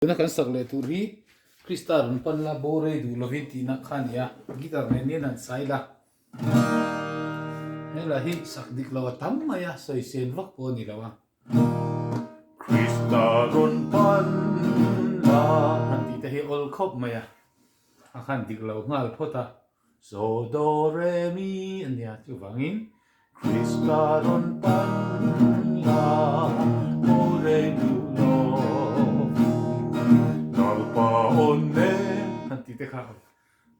Tuna kan sak leh tur hi Krista rawn pan la, bo rei duh lovin tihna kha a ni a, guitar nen hian han sai la. Helai hi sak dik lo a tam mai a, sawisel vak pawh a ni lo a. Krista rawn pan la han tih te hi awl khawp mai a, a khan dik lo nghal phawt a. So do re mi a nia chuvangin Krista rawn pan la bo rei duh lo Lalpa aw nem han tih te kha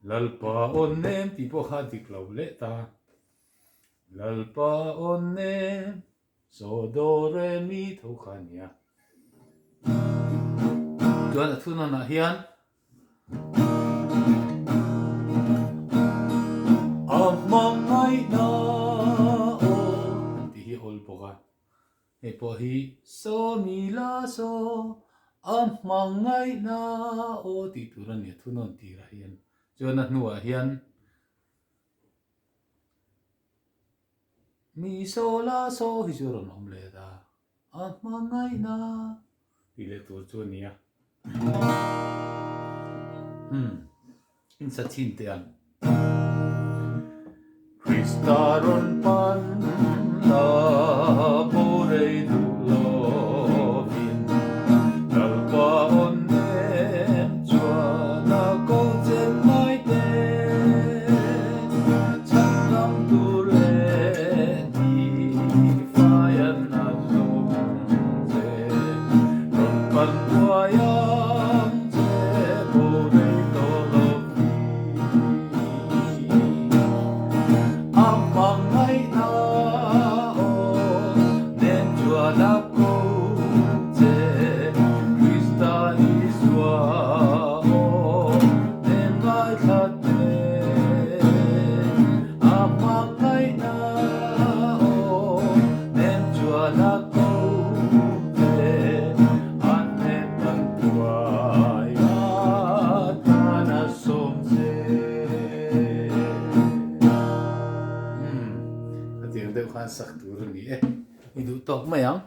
Lalpa aw nem tih pawh kha a dik lo leh ta Lalpa aw nem So do re mi tho kha a nia chuan a thunawnah hian A hmangaihna aw han tih hi a awl bawk a, hei pawh hi so mi la so a hmangaihna aw tih tur a ni a thunawn tirah hian chuan a hnuah hian mi so la so hi chu a rawn awm leh ta. A hmangaihna tih leh tur chu a ni a. Umm, in sa chhin teh ang. Krista rawn pan la bo rei duh lovin, Lalpa awn nem chuan a ko che mai te. Chhan lam tur leh ni fai an a zawm che, rawn pan buai ang che bo rei tawh lo hi. A hmangaihna aw nen chuan a ko che, Krista Isua aw nen ngaithla teh. A hmangaihna aw nen chuan a ko che, a hnen kan tuai a tan a sawm che. Umm, khatiang deuh khan sak tur a ni e, i duh tawk mai ang.